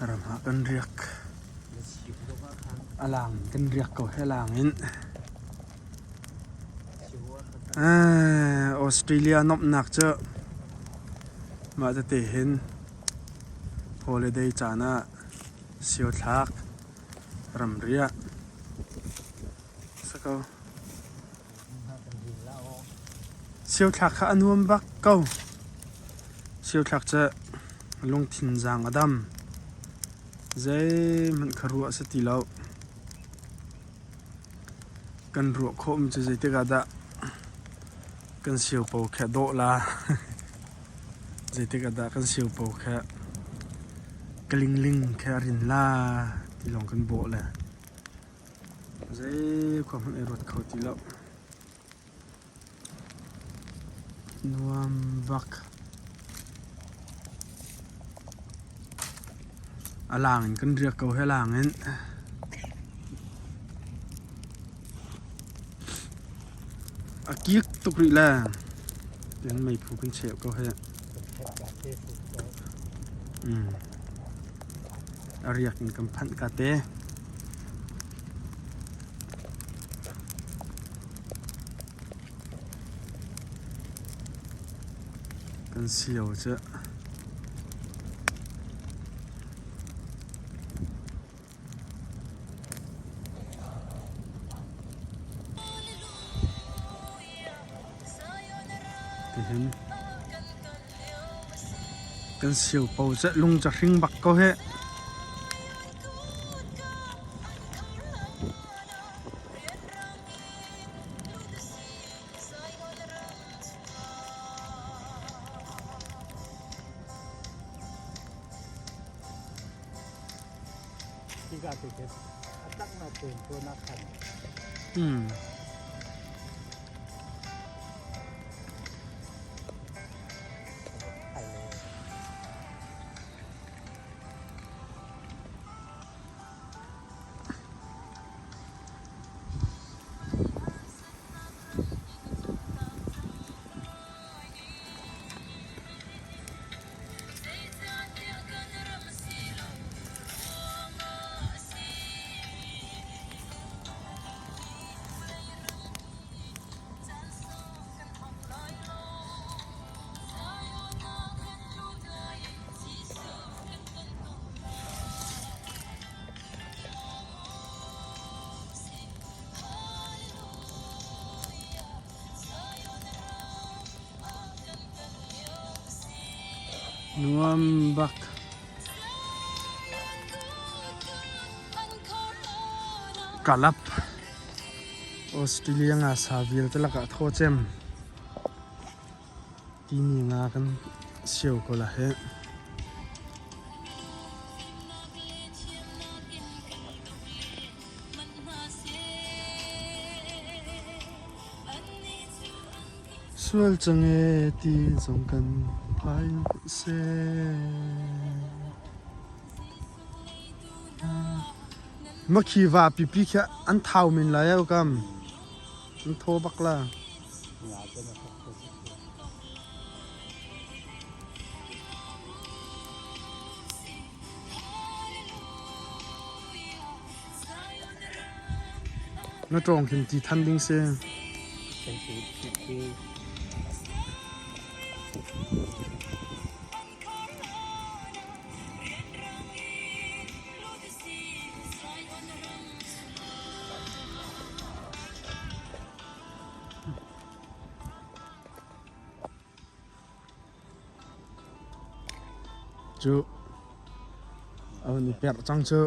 Ram ah kan riak. A lang kan riak ko he lang in. Australia nomhnak cu mah tete hin holiday caan ah siothlak ramriah si ko. Siothlak kha a nuam bak ko. Siothlak cu lungthin zaang a dam. Zeihmanh kha ruah a si ti lo. Kan ruah khawhmi cu zeitik ah dah kan siopaw khi a dawh la. Zeitik ah dah kan siopaw khi ka lingling khi a rin la ti lawng kan bawh le zei khua hmanh ai ruat kho ti lo. Nuam bak. A lang in kan riak ko he lang in. A kik tuk rih le tin meiphu kan cheu ko he. A riak in kan phanh ka te. Kan sio cu Tihin kan sio po cu lung cu hring bak ko hih. Hika te khi a taknak tein tuan ah khan. Nuam bak. Kalap. Australia nga sa vialte lakah thaw cem. Timi nga kan sio ko la he. Sual cang e ti zong kan phai seh. Makhi va pipi khi an thau men lai au kam. An thaw bak la. Na ṭawng khin ti than ding si. Cu a hun i perh cang cu.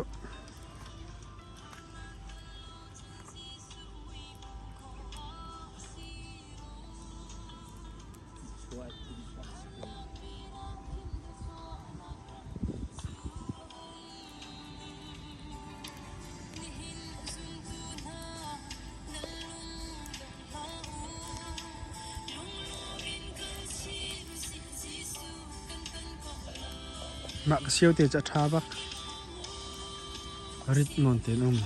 Mah ka sio te cu a ṭha bak. Rit nawn tein um.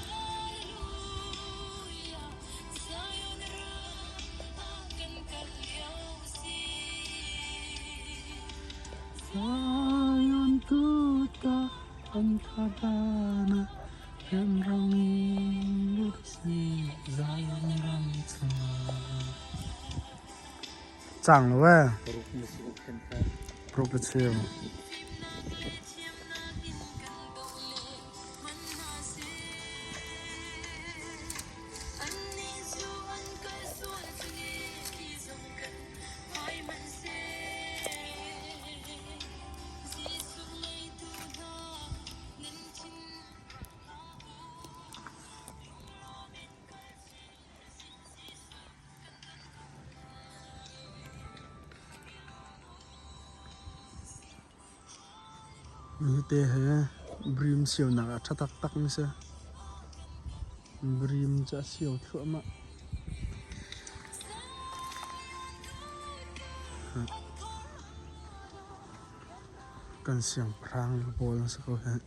Zion kutka an Khadan ah rianrang in lut si Zion ram chungah. Cang lo ee. Paruk na si uk khen kha. Paruk le cheu. Mite he brim sionak ah ṭha taktak mi si. Brim cu a sio thluahmah. Kan siangpahrang pawl an si ko hih.